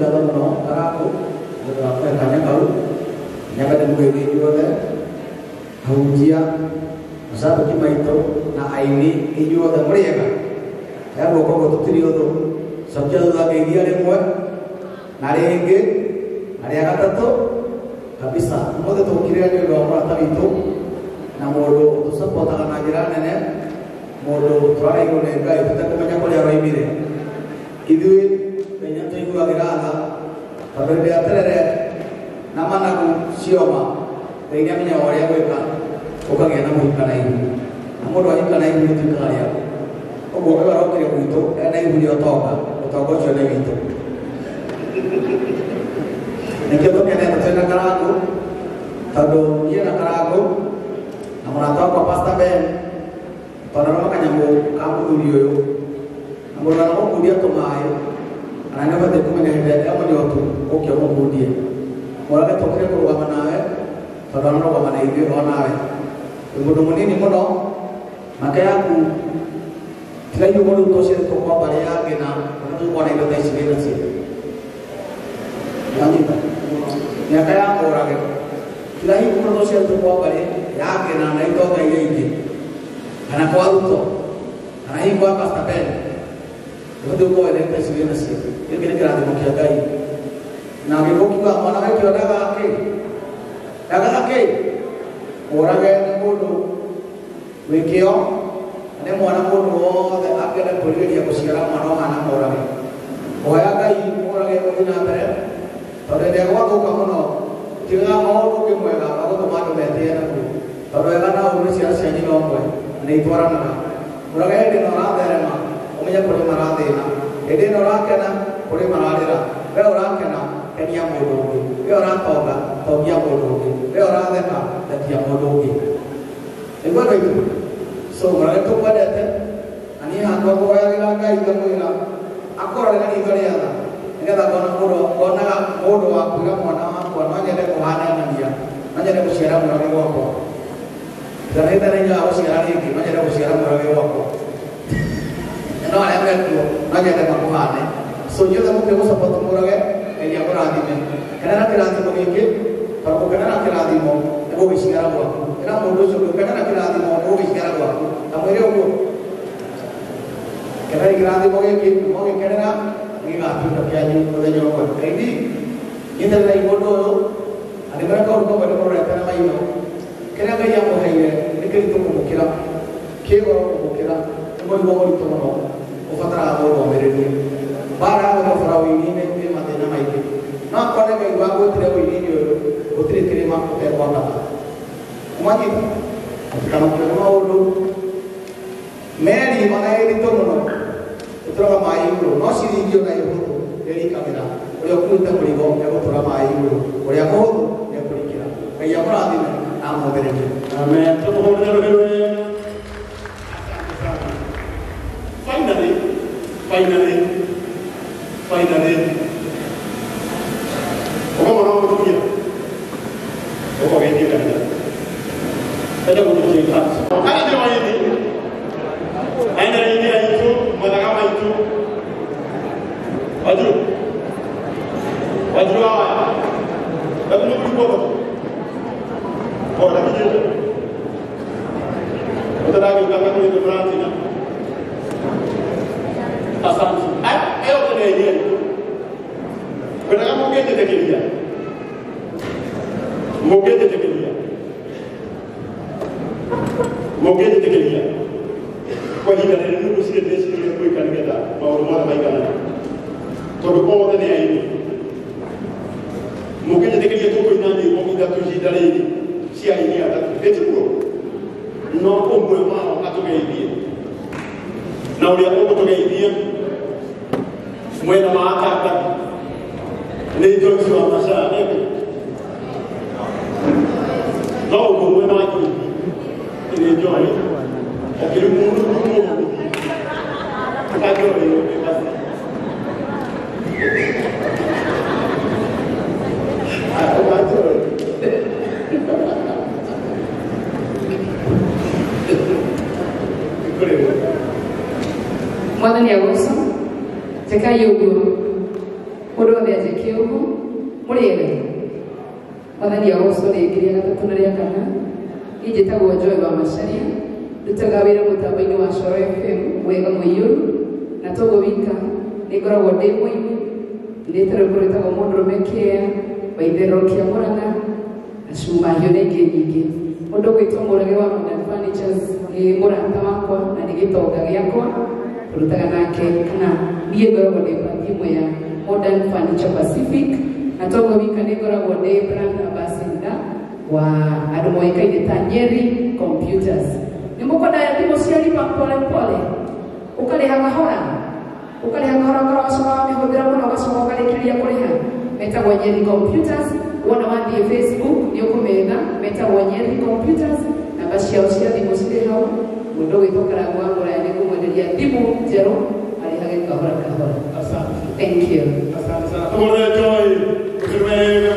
ngatho mũno Karangũ nĩ ũndũ wa kũhe kanya kau. Nyambe ndĩmũgeithie inyuothe ahunjia, macabĩki maitũ na aini inyuothe mũrĩ ega. He guoko ũguo tũtirĩ ũthũ. Cokia thutha ngeithia rĩmwe na rĩngĩ na rĩa gatatũ kabisa. Ũmũthĩ tũkire nĩ ũndũ wa mũrata witũ na mũndũ ũtũcapotaga na njĩra nene, mũndũ tũrareirwo nĩ Ngai tũtekũmenya kũrĩa aroimire. Ithuĩ Ngai nĩatũiguagĩra tha tondũ hĩndĩ ĩrĩa terere na managu cioma Ngai nĩamenyaga ũrĩa gwĩka ũkagĩa na mũhika na ihu, na mũndũ ahika na ihu rĩtuĩkaga rĩaku. Ũguo ũyũ arokire gwitũ ena ihu rĩa ũtonga, ũtonga ũcio nĩ witũ. Nĩkĩo tũkenete twĩna Karangũ tondũ niĩ na Karangũ na mũrata wakwa Pastor Ben twanarũma kanyamũ ka mũthuri ũyũ na mũndũ anamũkundia tũmaĩ kana nĩ ũbatiĩ kũmenya hĩndĩ ĩrĩa mũnyotu ũke ũmũkundie. Mũrage tũkire kũrũgama nawe tondũ anarũgama na ithuĩ o nawe. Wĩ mũndũ mũnini mũno, maka yaku tiga ithuĩ mũndũ tũciarĩtwo kwa mbarĩ ya ngĩna ona tũkorwo na indo ta ici wĩnacio. Wanyita mĩaka ya mũrage tiga hihi mũndũ tũciarĩtwo kwa mbarĩ ya ngĩna na itonga iria ingĩ kana kwa Ruto kana hihi kwa Pastor Ben ũbatiĩ gũkorwo wendete ici wĩnacio. Gĩkĩ nĩ kĩrathimo kĩa Ngai na gĩkũ kiugaga mwana wekĩo ndagakĩ ndagakĩ ũrage nĩ mũndũ wĩ kĩo na nĩ mwana mũndũ wothe angĩenda kwĩrirĩria gũciara mwana ũhana mũrage. Hoya Ngai mũrage ũthiĩ na mbere tondũ hĩndĩ ĩrĩa gwathũka mũno tigaga maũndũ ũngĩ mwega wa gũtũma andũ metĩe naguo tondũ wega na ũũru nĩ ciana cia nyina ũmwe na nĩ itwaranaga. Mũrage hĩndĩ ĩno ũratherema ũmenye kũrĩ marathĩna, hĩndĩ ĩno ũrakena kũrĩ mararĩra. We ũrakena kenia mũndũ ũngĩ, we ũratonga tongia mũndũ ũngĩ, we ũratheka thekia mũndũ ũngĩ. Nĩguo andũ aitũ. So mũrage tũkwendete na niĩ hakwa ngũhoyagĩra Ngai ngamwĩra akorore na ritho rĩa tha nĩgetha ngonaga mũndũ wa kwĩra mwana wakwa no nyende kũhananania, no nyende gũciara mũrage gwakwa. Tiganĩte na inya wa gũciara rĩngĩ, no nyende gũciara mũrage gwakwa. No arĩa mekuo no nyende makũhane. So inyuothe mũkĩ gũsupport mũrage, Ngai amũrathime. Kenera kĩrathimo gĩkĩ tondũ gũkenera kĩrathimo nĩ gũgĩciara gwaku. Ĩra mũndũ ũcio gũkenera kĩrathimo nĩ gũgĩciara gwaku. Ta mwĩre ũguo. Kenera kĩrathimo gĩkĩ, mũgĩkenera gĩgatuĩka kĩanyu mũthenya ũmwe. Ngai nyitĩrĩrai mũndũ ũyũ na ndĩmwĩre kaũndũ kamwe ndĩmũrorete na maitho. Kĩrĩa Ngai amũheire nĩ kĩritũ kũmũkĩra, kĩ goro kũmũkĩra, nĩ mũrigo mũritũ mũno ũbataraga mũndũ omĩrĩrie. Mbara ya gũtobora ũini-inĩ ĩ mathĩna maingĩ. No akorwo nĩ Ngai wagwĩtire ũini-inĩ ũyũ, gũtirĩ kĩrĩma ũtekwambata. Mwanyita mũtikamakio nĩ maũndũ. Meri ona ĩ ritũ mũno ĩtũraga maĩ igũrũ, no ciringi ona ĩ hũthũ ĩrikagĩra. Ũrĩa ũkuĩte mũrigo egũtũra maĩ igũrũ, ũrĩa mũhũthũ nĩekũrikĩra. Ngai amũrathime na amũmĩrĩrie. Amen. Tũmũhũrĩre rũhĩ rwega. Asante sana. Finally, finally, finally. Ũka mwana wa mũtumia. Ũka ũgeithie kanitha. Enda gũtũkia itatu. Kana nĩ waini. Aina aini aitũ, mathaga maitũ. Wanjiru. Wanjiru wa waya. Lakini mũthuri kwa Ora kinyĩte. Ũtaragĩũka kakũrĩte mũratina. Asante. Ĩyo tene aini aitũ. Kwendaga mũngĩnjĩtĩkĩria. Mũngĩnjĩtĩkĩria. Mũngĩnjĩtĩkĩria. Kwa ihinda rĩrĩ nĩ ngwĩciria ndĩcirĩrie gwĩka nĩgetha maũndũ mothe maiganane. Tondũ othe nĩ aini. Mũngĩnjĩtĩkĩria tũkũina nyĩmbo ithatũ ihinda rĩrĩ cia aini atatũ. Ĩtiguo? No ũmwe wao atũgeithie. Na ũrĩa ũgũtũgeithia mwena wa atangathi nĩ Joyce wa Macha nĩkũ? No ũguo mwena wa Juthi nĩ Joy. Okay, rĩu mũndũ mũndũ ka Joy ũngĩ basi. Ũka Joy. Kũrĩ Mwathani agocwo. Tekai ũguo. Mũndũ othe anjĩke ũguo. Mũrĩega. Mwathani agocwo rĩngĩ rĩa gatatũ na rĩa kana. Niĩ njĩtagwo Joy wa Macharia. Ndutaga wĩra mũtambo-inĩ wa Coro FM wega mũiyũru. Na toguo wika nĩ ngoragwo ndĩ mũini. Ndĩte rwĩmbo rwĩtagwo Mũndũrũme Kĩa, Waitherero Kĩa Mũrang'a, na Cuma Hiũ na ingĩ nyingĩ. Mũndũ ũgwĩtwo Mũrage wa Modern Furnitures nĩ mũrata wakwa na nĩ gĩtonga gĩakwa. Tũrutaga nake kana niĩ ngoragwo ndĩ part ĩmwe ya Modern Furniture Pacific. Na toguo wika nĩ ngoragwo ndĩ brand ambassador wa andũ moĩkaine ta Nyeri Computers. Nĩ mũkwenda thimũ cia lipa pole pole, ũkarĩha kahora, ũkarĩha kahora kahora, ũgacoka wamĩhũthĩra mũno, ũgacoka ũkarĩkĩrĩria kũrĩha. Metagwo Nyeri Computers. Wona wathiĩ Facebook nĩ ũkũmetha, metagwo Nyeri Computers. Namba ciao cia thimũ cirĩ hau. Mũndũ ũgwĩtwo Karangũ wa Mũraya nĩ ngũmwenderia thimũ njerũ, arĩhage kahora kahora. Asante. Thank you. Asante sana. Tũmũrĩre Joy. Ũkĩrwega.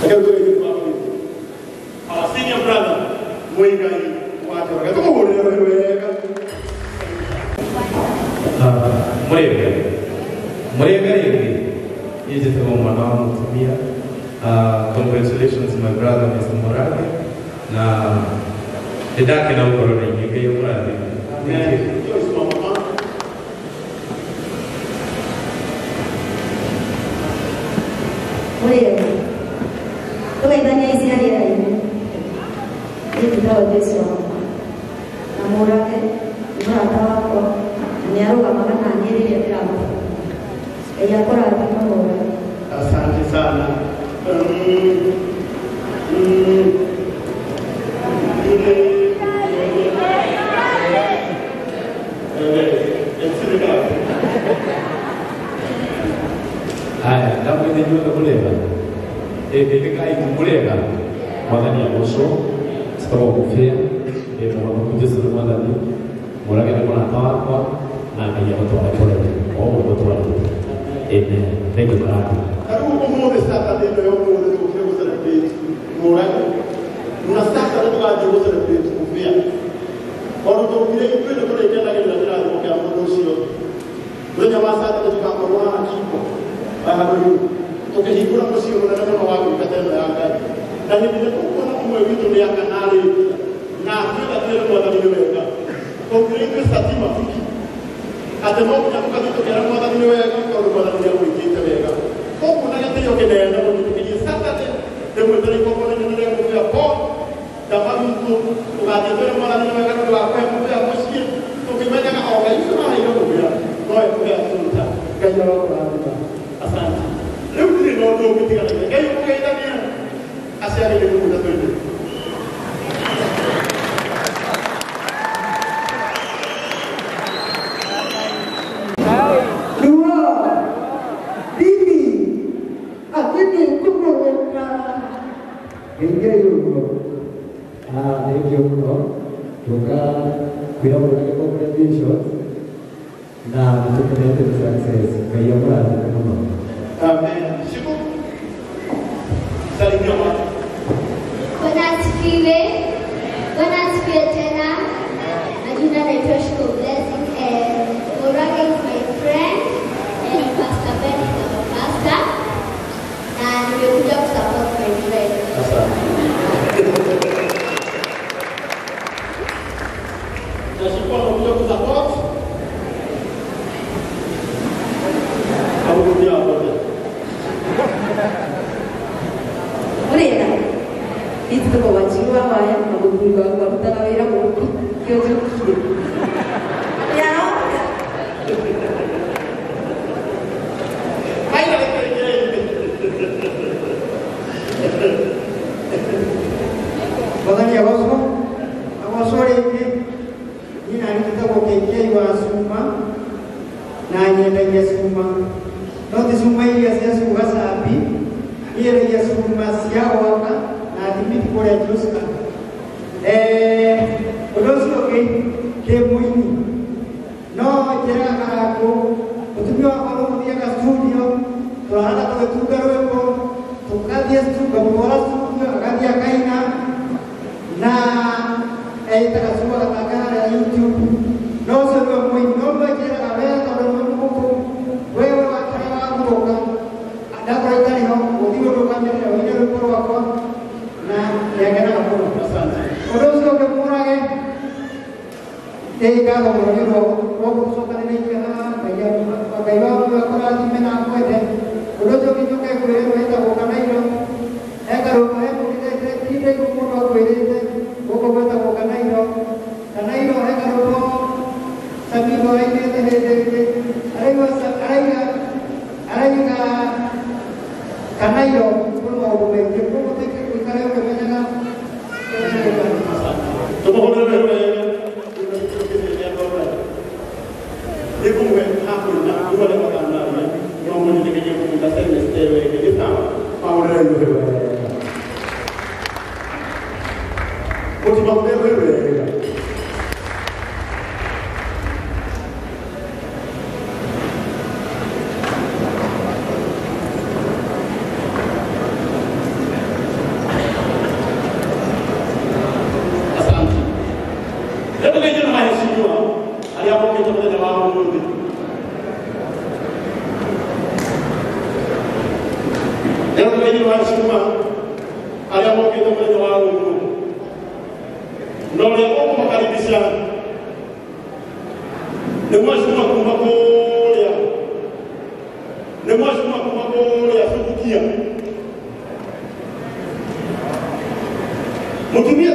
Reke tũgeithie baba witũ. Our senior brother, Muigai wa Njoroge. Tũmũhũrĩre rũhĩ wega. Mũrĩega. Mũrĩega rĩngĩ. Niĩ njĩtagwo mwana wa mũtumia. Congratulations my brother Mr. Murage. Na nĩndakena gũkorwo na inyuĩ. Ngai amũrathime. Thank you. Joyce wa mama. Mũrĩega. Tũgeithania aciari anyu. Niĩ njĩtagwo Joyce wa mama. Na Mũrage nĩ mũrata wakwa na nĩ arũgamaga na niĩ rĩrĩa ndĩramũbanga. Ngai akũrathime Mũrage. Asante sana. Haya, ndamwĩte inyuothe mũrĩega. Ĩĩ kai mũrĩega. Mwathani agocwo. Cikoragwo Mũbĩa. Ĩ mũhonoku Jesũ nĩ Mwathani. Mũrage nĩ mũrata wakwa na Ngai agũtware kũraihu o ũguo gũtwarĩte. Amen. Thank you Karangũ. Ta rĩu ũmũthĩ Saturday ĩno ya ũmũthĩ tũgũkire gũ celebrate Mũrage. Na Saturday tũgathiĩ gũ celebrate Mũbĩa. Ona tũrugire ithuĩ nĩ tũrĩkenagĩrĩra kĩrathimo kĩa mũndũ ũcio. Mũthenya wa Saturday tũgakorwo haha Kiko, haha Rũriũ, tũkĩhingũra mũciĩ mũnene mũno wa ngũngata ĩno ya Ngai. Na hĩndĩ ĩrĩa tũkuona ũmwe witũ nĩ akanarĩkia, na atwĩra twĩre Mwathani nĩ wega. Tũrugire ithuĩ Satima Fiki. Atĩ no nginya tũgathiĩ tũkera Mwathani nĩ wega, tondũ Mwathani nĩ agwĩkĩte wega. Koguo na gĩtĩo kĩnene mũthikĩrĩrie Saturday, rĩmwe tarĩ igongona inene rĩa Mũbĩa Paul, Ndama witũ, tũgathiĩ twĩre Mwathani nĩ wega nĩ ũndũ wa kũhe Mũbĩa mũciĩ, tũkĩmenyaga o Ngai ũcio waheire Mũbĩa, no ekũhe Asuta. Ngai arokũrathima. Asante. Rĩu ndirĩ na ũndũ ũngĩ tiga na Ngai ũkũgeithania. Aciari nĩ mũgũnda twende. Dua, tiga, akhirnya kumpulkan. Hingga yugo. Ah, thank you mũno. Tuka kwĩra Mũrage congratulations. Na nĩtũkenete nĩ success. Ngai amũrathime mũno. Amen. Shiko. Salimia watu. Bwana asifiwe. Bwana asifiwe tena. Majina naitwa Shiko Blessing and Murage is my friend and Pastor Ben is our pastor. Na nimekuja kusupport my friend. Asante. Nashukuru amekuja kusupport. Amurudia hapo. Mũrĩega. Niĩ njĩtagwo Wanjiru wa Waya na mũthuri wakwa arutaga wĩra gũkũ kĩo njũkire. Nĩaroka. Haina reke Mwathani agocwo. Agocwo rĩngĩ. Niĩ nani njĩtagwo KK wa Cuma na nyendagia cuma. No ti cuma iria cia cuga cambi, niĩ nyendagia cuma cia gwaka na thimiti kũrĩa Joska. Ũndũ ũcio ũngĩ ndĩ mũini. No njĩraga Karangũ, mũtumia wakwa nĩ ũthiaga studio, tũrarara tũgĩtunga rwĩmbo, tũgathiĩ ngamũtwara studio, agathiĩ akaina, na ĩtaga cuma gatanga harĩa YouTube. No ũcio nĩwe mũini, no Ngatho mũno nĩ ũndũ wa gũtũcokanĩrĩria haha. Ngai wa akũrathime na akwende. Ũndũ ũcio ũngĩ njoke ngwĩre wĩtagwo Kanairo. He karũmbo he mũndũ mũndũ akwĩrĩte gũkũ gwĩtagwo Kanairo. Kanairo he karũmbo Sabino ainĩte hĩndĩ ĩngĩ arauga arauga Kanairo kwĩ maũndũ maingĩ koguo ũikare ũkĩmenyaga. Tũmũhũrĩre wega nĩkũmwe hakwĩna rĩu arĩa matanaria no mũnyitĩkĩrie kũmwĩta semester ĩyo ĩngĩ nĩ sawa mahũrĩre wega mũtimahũrĩre wega. Asante. Leo ngeje na maheshimiwa arĩa mokĩte mũthenya wa ũmũthĩ. Leo ngeje na maheshimiwa arĩa mokĩte mũthenya wa ũmũthĩ. Na ũrĩa ũkũmakaribisha nĩ mheshimiwa kuma kũrĩa, nĩ mheshimiwa kuma kũrĩa Subukia. Mũtumia